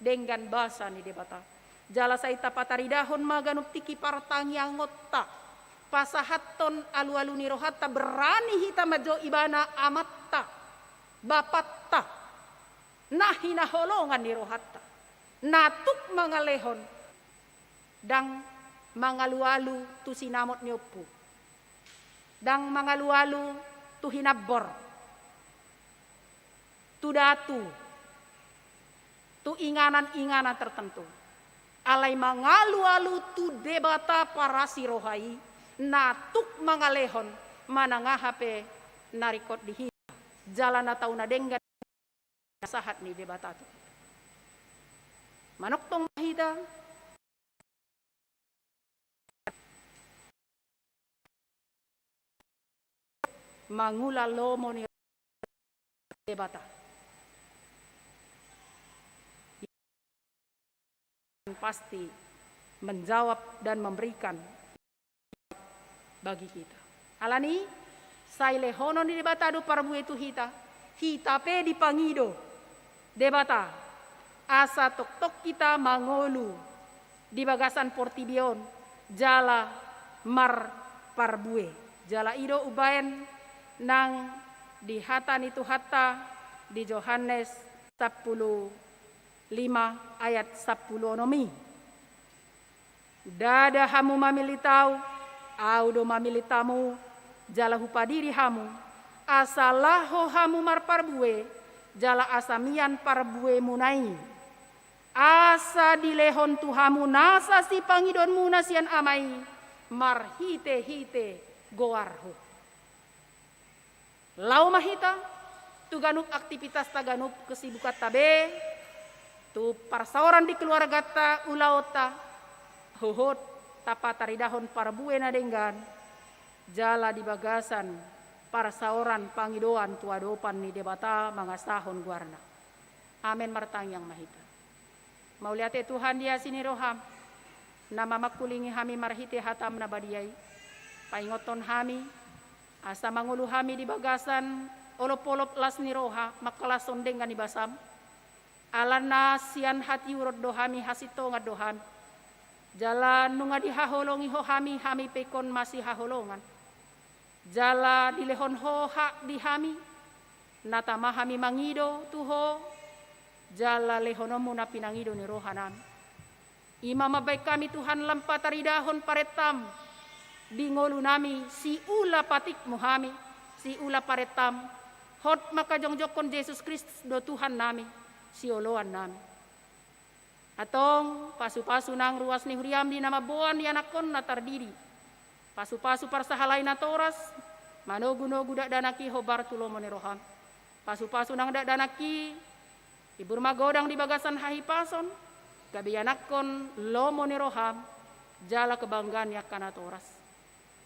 denggan basa ni Debata. Jala sai tapataridahon ma ganup tingki partangiangonta, pasahathon alualu ni rohanta, berani hita manjou Ibana Amanta, Bapanta, na hinaholongan ni rohanta, na tuk mangalehon, ndang mangalualu tu sinamot ni ompu, ndang mangalualu tu hinambor, tu datu, tu inganan-inganan tertentu. Alai mangalualu tu Debata parasi roha i, na tuk mangalehon manang aha pe na ringkot di hita, jala na tau na denggan sahat ni Debata tu hita. Manongtong ma hita mangula lomo ni Debata. Pasti menjawab dan memberikan bagi kita. Alani, sai lehonon ni Debata do parbue tu hita, hita pe dipangido Debata, asa tongtong hita mangolu di bagasan portibi on, jala marparbue. Jala i do umbaen nang di hata ni Tuhanta di Johannes sampulu lima ayat sampulu onom i. Ndada hamu mamillit Ahu, Ahu do mamillit hamu, jala Hupadiri hamu, asa laho hamu marparbue, jala asa mian parbuemuna i, asa dilehon tu hamu nasa sipangidoanmuna sian Ama i, marhitehite goarHu. Laho ma hita tu ganup aktipitasta, ganup kesibukanta be, tu parsaoran di keluarganta, ulaonta, huhut tapataridahon parbue na denggan, jala di bagasan parsaoran pangidoan tu adopan ni Debata mangasahon goarna. Amen. Martangiang ma hita. Mauliate Tuhan di asi ni roham, na mamangkulingi hami marhite hatam na badia i. Paingothon hami, asa mangolu hami di bagasan olopolop las ni roha, mangkalashon denggan ni basam. Alana sian hatiuron do hami, hasintongan do hami. Jala nunga dihaholongi Ho hami, hami pe ingkon masihaholongan. Jala dilehon Ho hak di hami, na tama hami mangido tu Ho, jala lehononmu na pinangido ni rohanami. I ma mambahen hami Tuhan lam pataridahon parentam di ngolunami, siula patikmu hami, siula parentam, hot mangkajongjongkon Jesus Kristus do Tuhannami, sioloannami. Antong, pasupasu nang ruas ni huriam di na mamboan ianakkon na tardidi. Pasupasu parsahalai natoras, manogunogu dakdanak i hombar tu lomo ni roham. Pasupasu nang dakdanak i, ibur magodang di bagasan hahipason, gabe ianakkon lomo ni roham, jala kebanggaan ni angka natoras.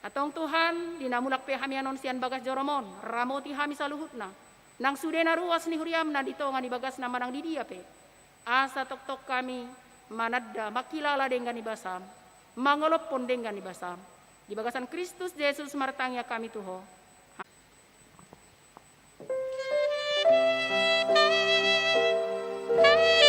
Antong Tuhan, di na mulak pe hami annon sian bagas jorom on, ramoti hami saluhutna, nang sudena ruas ni huriam na di tonga ni bagasna manang di dia pe, asa tongtong hami mananda, mangkilala denggan ni basam, mangolophon denggan ni basam. Di bagasan Kristus Jesus martangiang hami tu Ho. Amen.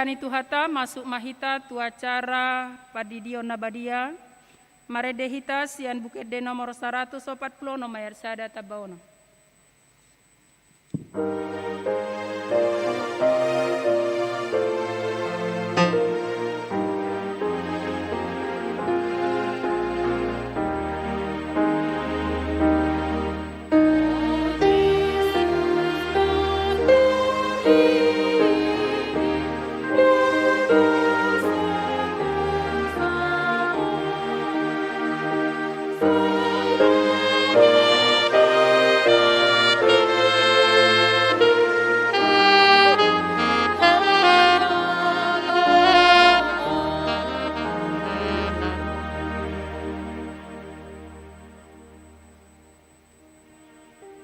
ni Tuhanta, masuk ma hita tu acara Pandidion na Badia, marende hita sian Buku Ende nomor saratus opat pulu onom ayat sada tamba onom.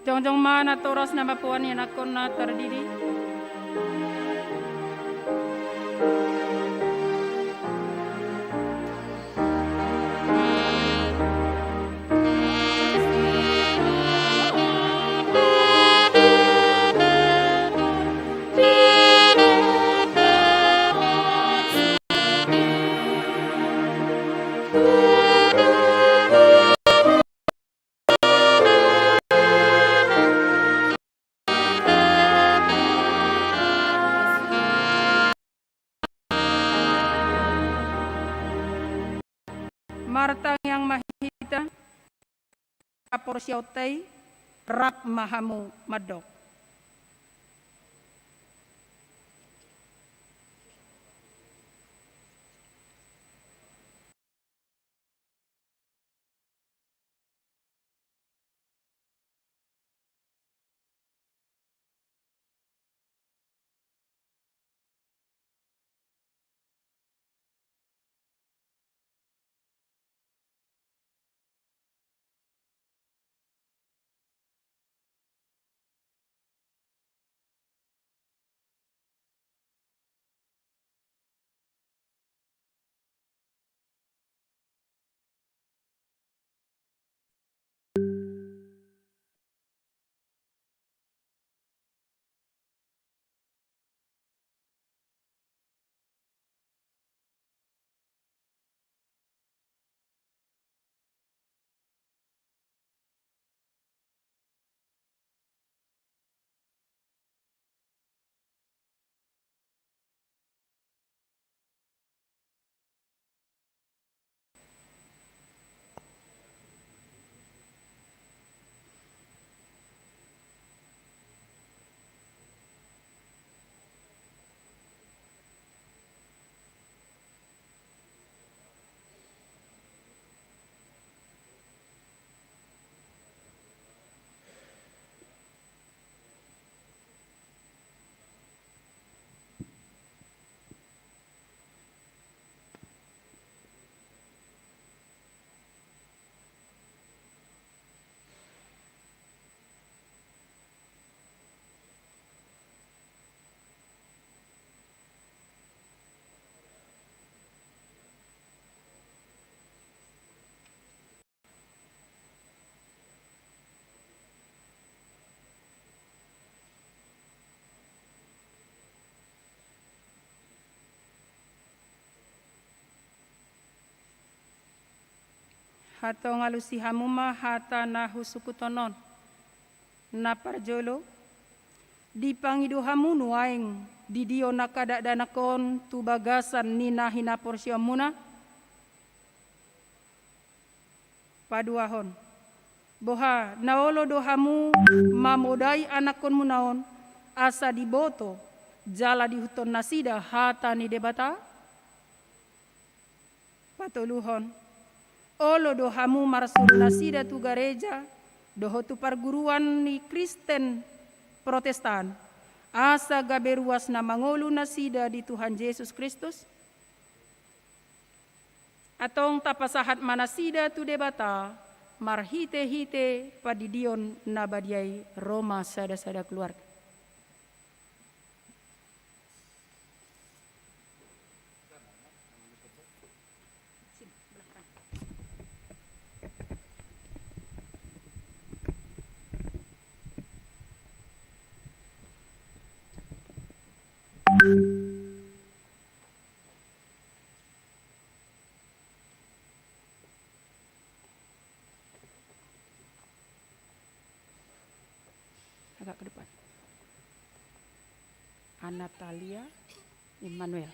Jongjong ma natoras na mamboan ianakhonna tardidi. Martangiang ma hita. Haporseaonta i, rap ma hamu mandok. Hatong alusi hamu ma hata na husungkuthon on. Na parjolo, dipangido hamu nuaeng didion angka dakdanak on tu bagasan ni na hinaporseaonmuna? Paduahon, boha na olo do hamu mamodai anakkonmuna on asa diboto jala diihuthon nasida hata ni Debata? Patoluhon, olo do hamu marsuru nasida tu gareja dohot tu parguruan ni Kristen Protestan asa gabe ruas na mangolu nasida di Tuhan Jesus Kristus? Antong tapasahat ma nasida tu Debata marhitehite Pandidion na Badia i. Ro ma sadasada keluarga. Agak ke depan. Anatalia Immanuel.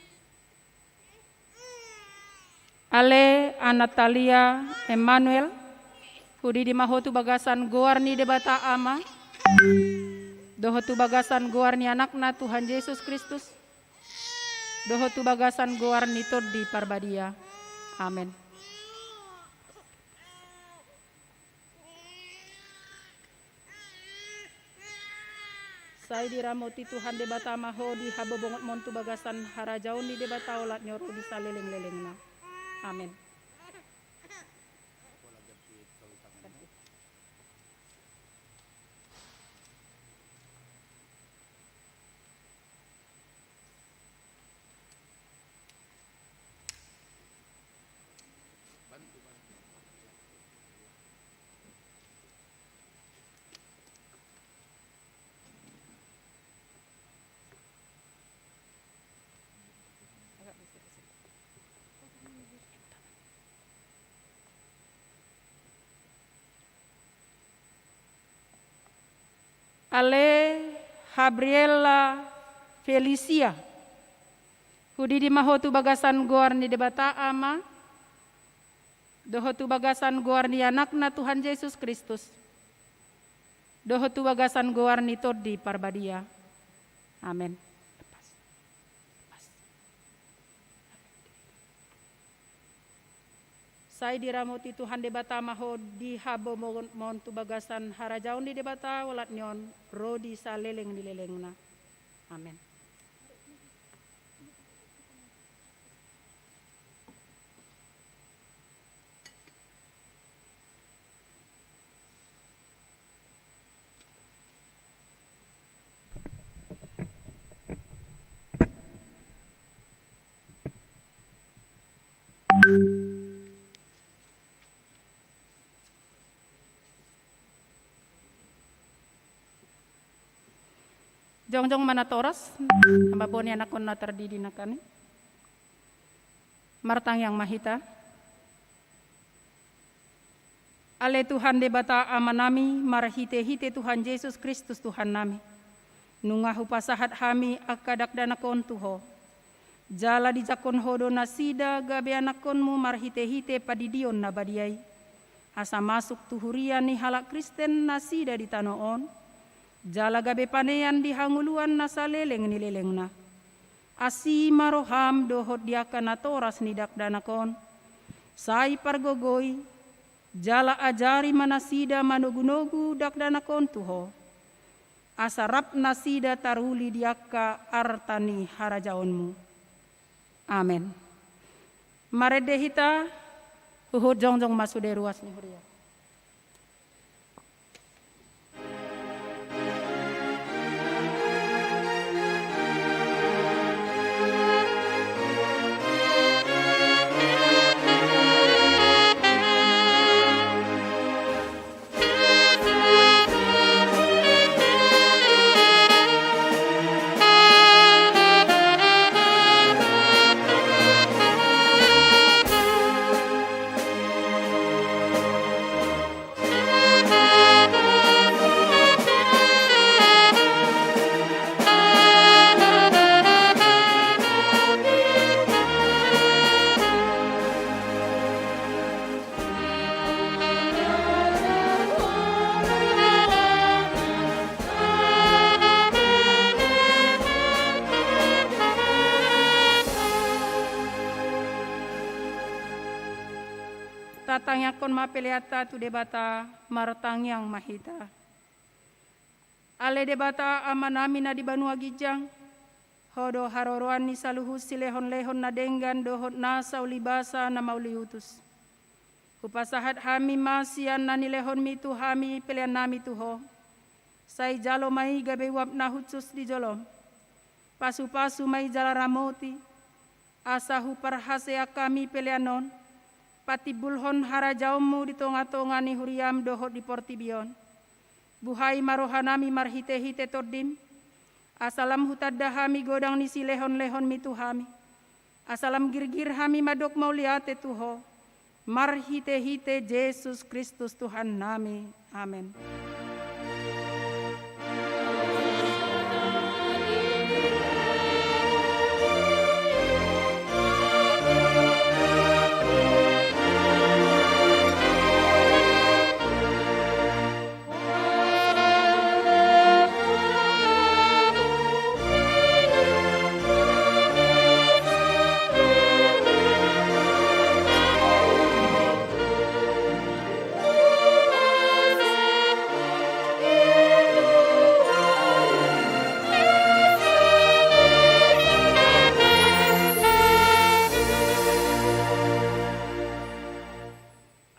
Ale Anatalia Immanuel, hudidi ma ho tu bagasan goar ni Debata Ama, dohot tu bagasan goar ni Anakna Tuhan Jesus Kristus, dohot tu bagasan goar ni Tondi Parbadia. Amen. Sai diramoti Tuhan Debata ma ho di habobongonmon tu bagasan harajaon ni Debata olat ni on ro di saleleng-lelengna. Amen. Ale Gabriela Felicia, hudidi ma ho tu bagasan goar ni Debata Ama, dohot tu bagasan goar ni Anakna Tuhan Jesus Kristus, dohot tu bagasan goar ni Tondi Parbadia. Amen. Lepas. Lepas. Sai diramoti Tuhan Debata ma ho di habobongonmon tu bagasan harajaon ni Debata olat ni on ro di saleleng ni lelengna. Amen. Jongjong ma natoras, na mamboan anakkon na tardidi nangkin i. Martangiang ma hita. Ale Tuhan Debata Amanami, marhite-hite Tuhan Jesus Kristus Tuhannami, nunga hupasahat hami angka dakdanak on tu Ho. Jala dijangkon Ho do nasida gabe anakkonmu marhite-hite pandidion na badia i, asa masuk tu huria ni halak Kristen nasida di tano on, jala gabe panean di hangoluan na saleleng ni lelengna. Asi ma roham dohot di angka natoras ni dakdanak on. Sai pargogoi, jala ajari ma nasida manogu-nogu dakdanak on tu Ho. Asa rap nasida taruli di angka arta ni harajaonmu. Amen. Marende hita, huhut jongjong ma sude ruas ni huria. Tatangiangkon ma peleanta tu Debata, martangiang ma hita. Ale Debata Amanami na di banua ginjang, Ho do haroroan ni saluhut silehon-lehon na denggan dohot nasa ulibasa na mauliutus. Hupasahat hami ma sian na nilehonmi tu hami peleannami tu Ho. Sai jalo ma i gabe uap na hushus di jolom. Pasu-pasu ma i jala ramoti, asa huparhaseang hami pelean on patimbulhon harajaonmu di tonga-tonga ni huriam dohot di portibi on. Buhai ma rohanami marhite-hite Tondim, asa lam hutanda hami godang ni silehon-lehonmi tu hami, asa lam girgir hami mandok mauliate tu Ho, marhite-hite Jesus Kristus Tuhannami. Amen.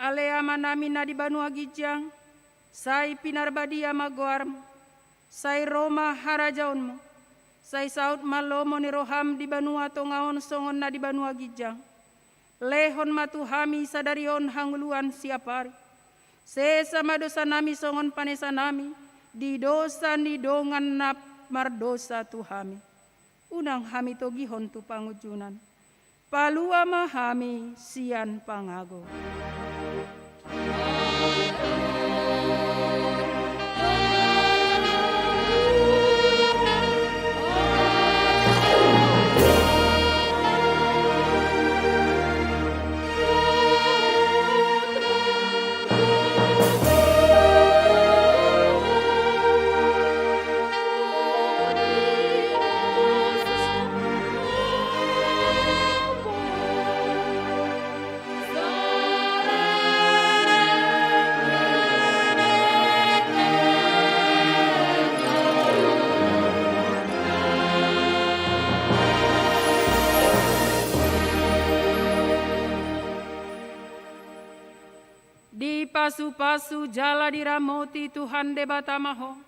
Ale Amanami na di banua ginjang, sai pinarbadia ma goarMu, sai ro ma harajaonMu, sai saut ma lomo ni rohaM di banua tonga on songon na di banua ginjang. Lehon ma tu hami sadari on hangoluan siapari. Sesa ma dosanami songon panesanami di dosa ni dongan na mardosa tu hami. Unang hami togihon tu pangunjunan. Palua ma hami sian pangago. Dipasupasu jala diramoti Tuhan Debata ma ho.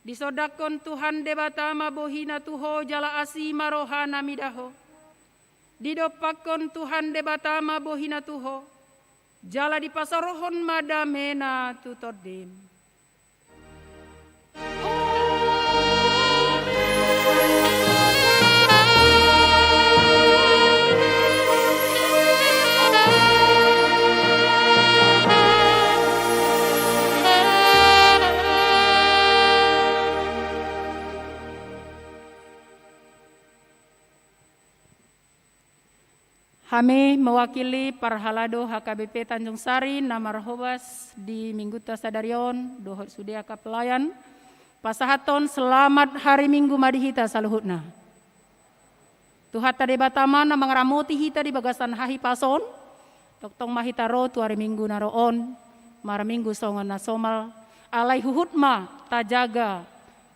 Disondangkon Tuhan Debata ma bohiNa tu ho jala asi ma rohaNa mida ho. Didompakkon Tuhan Debata ma bohiNa tu ho, jala dipasaorhon ma dameNa tu tondim. Hami mewakili parhalado H K B P Tanjung Sari na marhobas di minggunta sadari on dohot sude angka pelayan, pasahathon selamat hari Minggu ma di hita saluhutna. Tuhanta Debata ma na mangaramoti hita di bagasan hahipason, tongtong ma hita ro tu hari Minggu na ro on, marminggu songon na somal, alai huhut ma tajaga,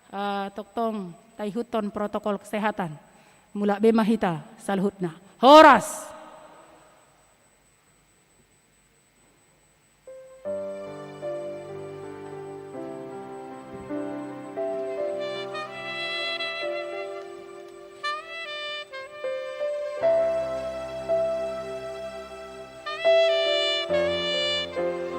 eh, tongtong taihuthon protokol kesehatan. Mulak be ma hita saluhutna. Horas!